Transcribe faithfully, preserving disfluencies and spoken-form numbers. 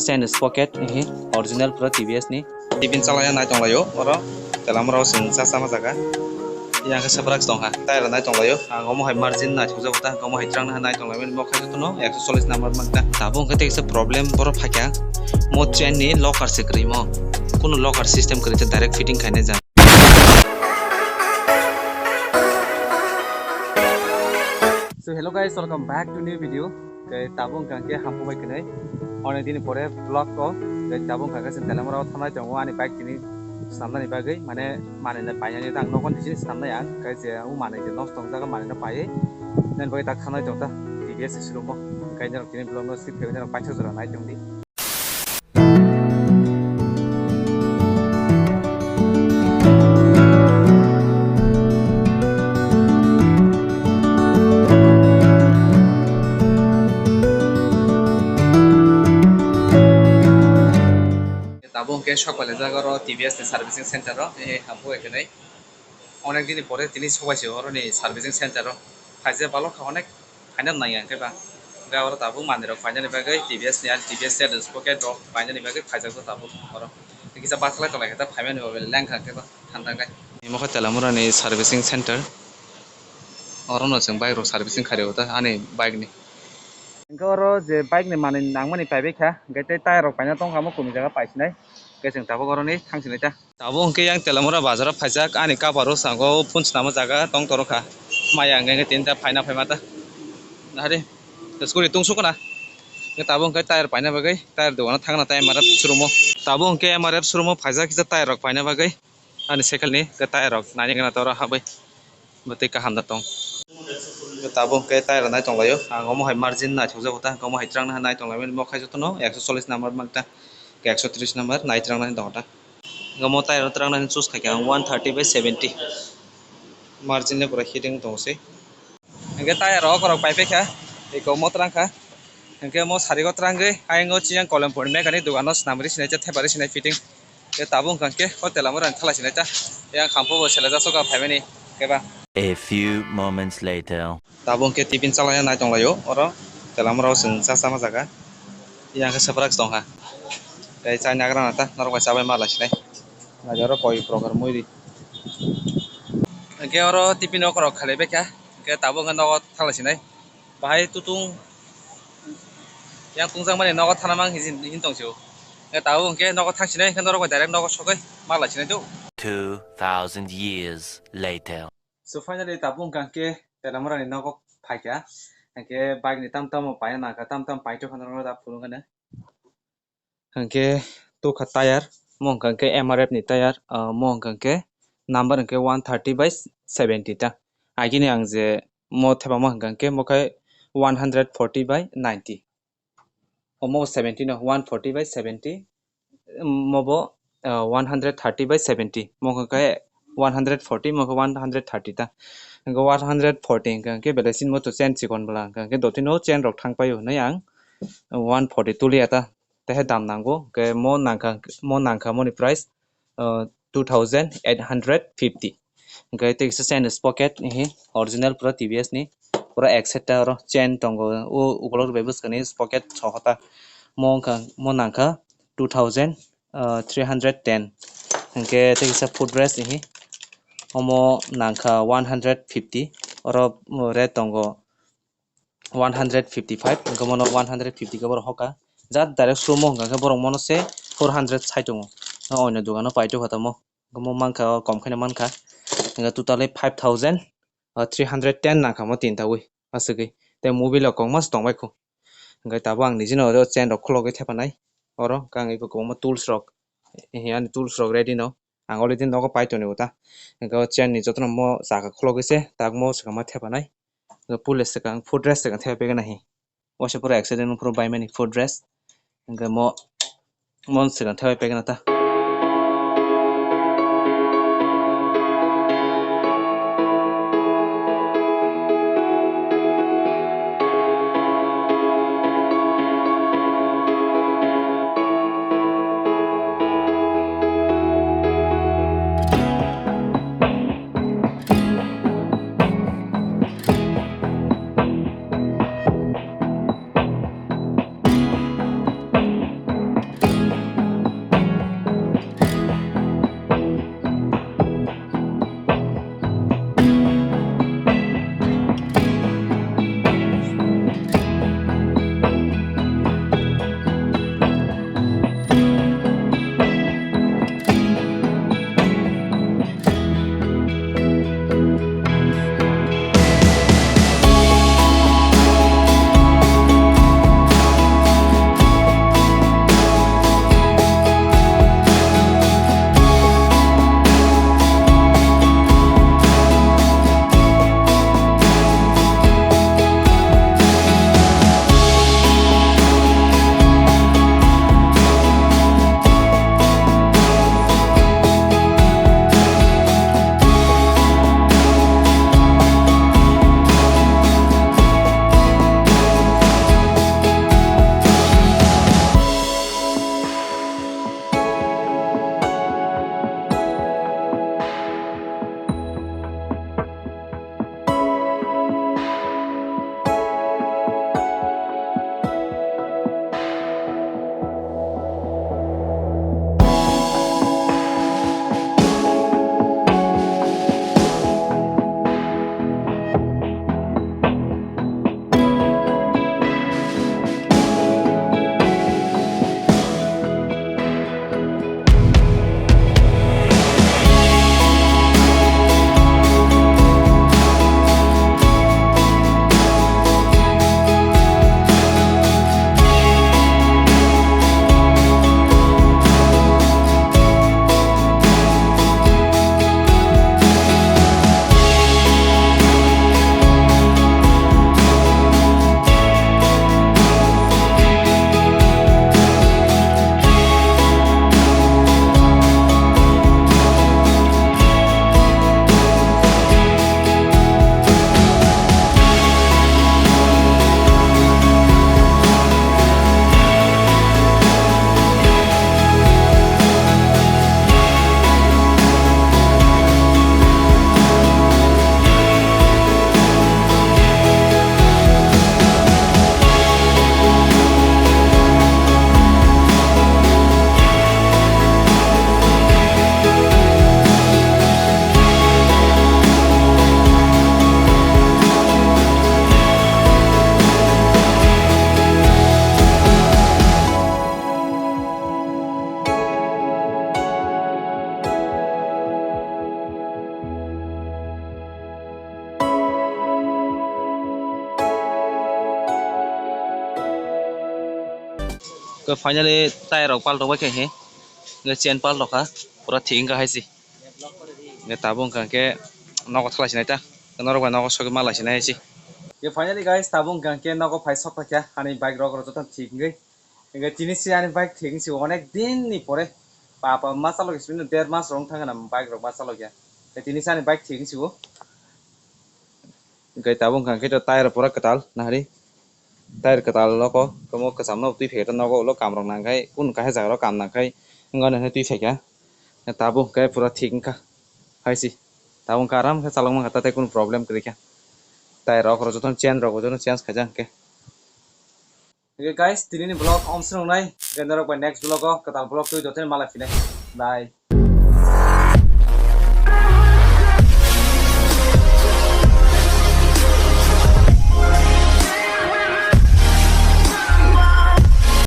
Ten sprocket, ehe, original pura T V S ni. Tibin chalaya nai tonglaio, oro telamrao chwng cha chama jaga. Yang khe swprak tongkha, tire nai tonglaio. Ang omo hai margin nai thokjago ta, omo hai twrang nai tonglaimani, bo khaisa tono ekso chollish number mangta. Tabuk hwnkhe tei kisa problem borok phaikha, mo chain ni locker se kwrwi mo. Kuno locker system kwrwi, direct fitting khainai jang. So hello guys, welcome back to new video. Tei tabuk hwnkha khe hampu bai kwnwi. Onek dini pore vlog ko. Tei tabuk hwnkha khe chwng telamrao thangnai tongo ani bike tini swnamnani bagwi, mane manwi painani tang nogo tini swnamnai ang. Khe je o manwi je nosto wngjak manwi no paiwi. Nini bagwi tak thangnai tong ta T V S showroom o. Khe norok tini vlog no skip khe norok paisa jora nai tong di. Tabuk hwnkhe sok pailajak oro T V S ni servicing center o, eh, hampu bai kwnwi. Onek dini pore tini sok bai se oro ni servicing center o. Phaijak balok kha onek. Phaina nang yang khe ba. Hwnkhe oro tabuk manwi rok phainani bagwi T V S ni, ani T V S sales pocket rok phainani bagwi phaijak tabuk oro. Kisa basalai tonglaikha ta phaimani bo lengkha khe ba thangthang khe. Imo khe Telamura ni servicing center. Oro no chwng bike rok servicing khario ta ani bike ni. Hwnkhe oro je bike ni manwi nangmani paibai kha, hwnkhe tei tire rok paina tongkha omo kumi jaga paisinai. Hwnkhe chwng tabuk oro ni thangsinai ta. Tabuk hwnkhe yang Telamura bazar o phaijak, ani kaparo sango phone swnamo jaga tong toro kha. Maya hwnkhe tinta phaina phaima ta. Nahari, scooty tungsuk na. Hwnkhe tabuk hwnkhe tire paina bagwi, tire dogano thangna ta M R F showroom o. Tabuk hwnkhe M R F showroom o phaijak kisa tire rok paina bagwi. Ani cycle ni hwnkhe tire rok nani gana toro habwi. Bo tei kaham da tong. Tabuk hwnkhe tire rok nai tonglaio. Ang omo hai margin naithokjago ta, hwnkhe omo hai twrang nai tonglaimani, bo khai jotono ekso chollish number mangta, ekso tris number nai twrang nai tongo ta. Omo tire rok twrang nai choose khaikha ang one thirty by seventy. Margin le pura hitting tong se. Hwnkhe tire rok okorok pai paikha, eko omo twrang kha. Hwnkhe omo sarigo twrangwi ayang o chiyang Kolempur ni mechanic dogano swnamri sinai, thepa ri sinai fitting. Tei tabuk hwnkha khe hotel amo rang thala sinai ta. Yang khampu bo sela jasoka phaimani khe ba. A few moments later. Tabuk hwnkhe tiffin chalai nai tonglaio oro. Telamrao chwng cha chama jaga. Yang khe swprak tongkha. Tei chai nagra nata norok bai chabai ma lai sinai. Nai oro koi program mui ri. Hwnkhe oro tiffin okorok khalai baikha. Hwnkhe tabuk hwnkhe nogo thala sinai. Bahai tutung yang tungjakmani nogo thana mang hin, hin tong sio. Hwnkhe tabuk hwnkhe nogo thang sinai, hwnkhe norok bai direct nogo sogwi ma lai sinai do. Two thousand years later. So finally tabuk hwnkha hwnkhe Telamura ni nogo phaikha. Hwnkhe bike ni tam tamo paina nangkha, tam tam paithok hwnwi norok da phunukgana. Hwnkhe tukha tire, mo hwnkha hwnkhe M R F ni tire, ah, mo hwnkha hwnkhe number hwnkhe one thirty by seventy ta. Agini ang je mo thepama hwnkha hwnkhe mo khe one hundred forty by ninety. Omo seventy no, one forty by seventy. Mo bo, ah, one hundred thirty by seventy. Mo hwnkha khe one hundred forty, mo khe one hundred thirty ta. Hwnkhe one hundred forty hwnkha hwnkhe belai sin mo to chain chikon bwla hwnkha hwnkhe dotino chain rok thang paio hwnwi ang one forty tuliya ta. Tei dam nango, hwnkhe mo nangkha, mo nangkha moni price, uh, two thousand eight hundred fifty. Hwnkhe tei kisa chain sprocket, ehe, original pura T V S ni, pura ek set ta oro chain tongo, o ukolog bai bwskani sprocket sohota. Mo wngkha, mo nangkha two thousand, uh, three hundred ten. Hwnkhe tei kisa foot rest, ehe, omo nangkha one hundred fifty, oro red tongo. One hundred fifty five, hwnkhe bono one hundred fifty khe borok hoka. Jat direct sumo hwnkha khe borok mono se four hundred sai tongo. No oino dogano paitokha tamo. Hwnkhe mo mankha, o kom kheno mankha. Hwnkhe totally five thousand three hundred ten nangkha mo tintawi aswkgwi. Tei mobile o kok mas tongbai kho. Hwnkhe tabuk ang nijino oro chain rok khulogwi thepanai. Oro hwnkhe ang eko kwbangma tools rok, ani tools rok ready no. Ang already nogo pai tonwi ta. Hwnkhe o chain ni jotono mo chaka khulogwi se tak mo swkang ma thepanai. Hwnkhe pule swkang foot rest swkang thepai pegwi nahi. Waisa pura accident phuru baimani foot rest. Hwnkhe mo, mo swkang thepai pegwi ta. Finally tyre rok paltok bai khe he. Hingke chain paltok kha. Pura thik wngkha hai se. Hingke tabuk wngkha hingke nogo thalai sinai ta. Norok bai nogo sogwi malai sinai hai se. Hingke finally guys, tabuk wngkha hingke nogo phai sok paikha. Ani bike rok rw joto thik wngwi. Hingke tini se ani bike thik wngsi onek din ni pore. Papa masa logi sibini der mas rong thangna bike rok masa logi. Tini se ani bike thik wngsi o. Hingke tabuk wngkha hingke tyre pura kwtal nahari. Tyre kwtal loko, tamo kwcham no twi phai khe nogo ulo kam rok nang khai, kunu kaisa jaga rok kam nang khai, wngkha no twi phai kha. Tabuk hwnkhe pura thik wngkha, hai se. Tabuk hwnkhe aram khe chalok mankha, tatai kunu problem kwrwi kha. Tyre rok jotono chain rok jotono change khaijak hwnkhe. Hwnkhe guys, tinini vlog omswk wngnai, hwnkhe norok bai next vlog o kwtal vlog twi jotono malai phinai. Bye.